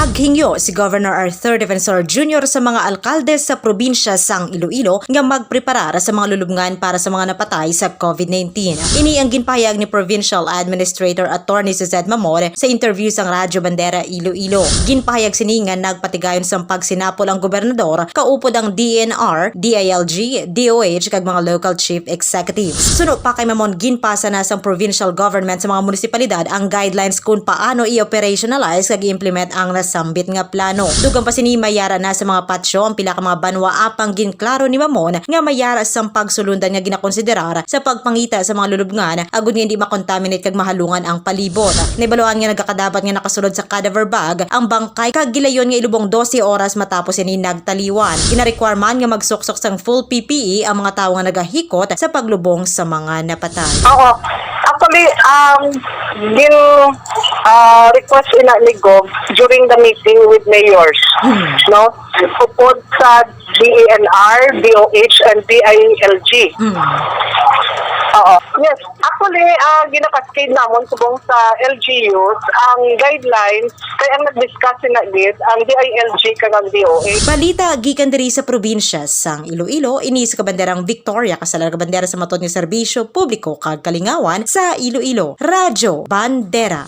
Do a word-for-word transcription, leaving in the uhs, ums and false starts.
Naghingyo si Governor Arthur Defensor Junior sa mga alkalde sa probinsya sang Iloilo nga magpreparar sa mga lulubngan para sa mga napatay sa COVID nineteen. Ini ang ginpahayag ni Provincial Administrator Attorney Suzette Mamon sa interview sang Radyo Bandera Iloilo. Ginpahayag sini nga nagpatigayon sang pagsinapol ang gobernador, kaupod ang D N R, D I L G, D O H, kag mga local chief executives. Suno pa kay Mamon, ginpasa na sang provincial government sa mga munisipalidad ang guidelines kung paano i-operationalize kag i-implement ang nasambit nga plano. Dugang pa sini, mayara na sa mga patio ang pila ka mga banwa, apang ginklaro ni Mamon nga mayara sang pagsulundan nga ginakonsiderar sa pagpangita sa mga lulubngan agud nga hindi makontaminate kag mahalungan ang palibot. Nahibaluan nga nagakadapat nga nakasulod sa cadaver bag ang bangkay kag gilayon nga ilubong dose oras matapos ini nagtaliwan. Gina-require man nga magsuksok sang full P P E ang mga tawo nga nagahikot sa paglubong sa mga napatay. Oo. Actually, um, gin ah, request ina ni Gov during the meeting with mayors, no? Upod sa D E N R, D O H, and D I L G. Mm. Oo. Yes. Actually, ah, ginakascade namon subong sa L G Us ang guidelines kay ang nag-discuss na gid ang D I L G kag ang D O H. Balita gikan diri sa probinsya sang Iloilo, ini sa kabanderang Victoria Casalar, kabandera sa matod nga serbisyo publiko kag kalingawan sa Iloilo, Radyo Bandera.